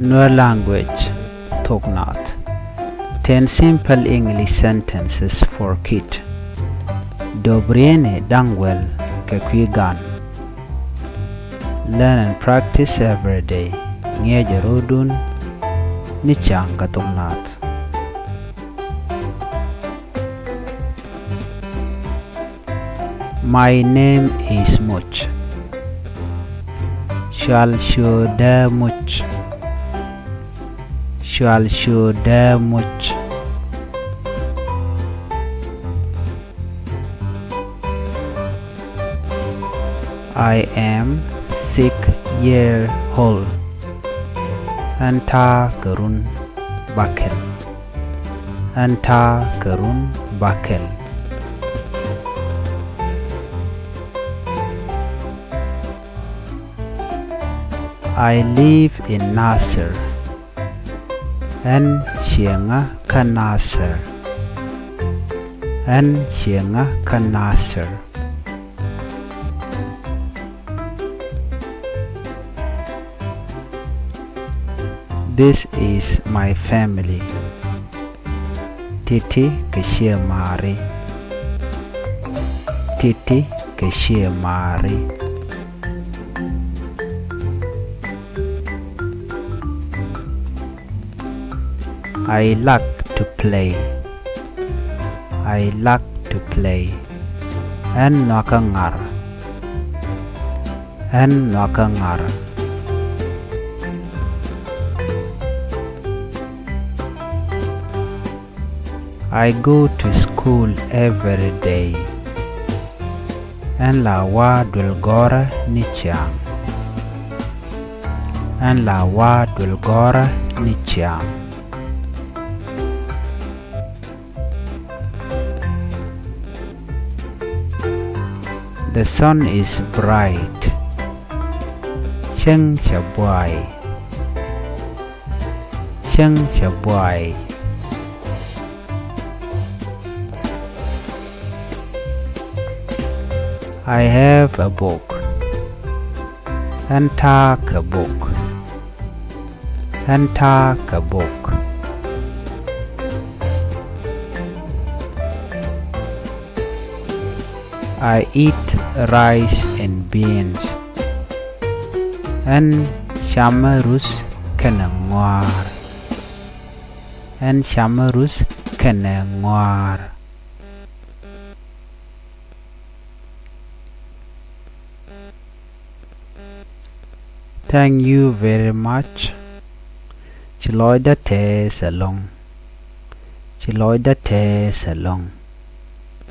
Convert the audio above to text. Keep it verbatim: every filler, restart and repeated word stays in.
Nuer language, thok naath. Ten simple English sentences for kid. Dop rieni da̱ŋ wäl kɛ kui̱ gan. Learn and practice every day. Ŋi̱eecɛ rɔ̱dun ni ca̱ŋ kɛ thok naath. My name is Muc. Cual ciötdä Muc. Cual ciötdä Muc. I am six year old. Ɣän ta̱a̱ kɛ run bäkɛl. Ɣän ta̱a̱ kɛ run bäkɛl. I live in Nasir. Ɣän cieŋä kä Nasir. Ɣän cieŋä kä Nasir. This is my family. Titi kɛ ciɛ maari. Titi kɛ ciɛ maari. I like to play. I like to play. Ɣän nhɔakä ŋa̱r. Ɣän nhɔakä ŋa̱r. I go to school every day. Ɣän la wa̱a̱ duël gɔ̱rä ni ciaŋ. Ɣän la wa̱a̱ duël gɔ̱rä ni ciaŋ. The sun is bright. Cäŋ cɛ buay. Cäŋ cɛ buay. I have a book. Ɣän ta̱a̱ kɛ bok. Ɣän ta̱a̱ kɛ bok. I eat rice and beans. Ɣän camä ruth kɛnɛ ŋɔaar. Ɣän camä ruth kɛnɛ ŋɔaar. Thank you very much. Ci lɔcdä tɛɛth ɛlɔ̱ŋ. Ci lɔcdä tɛɛth ɛlɔ̱ŋ.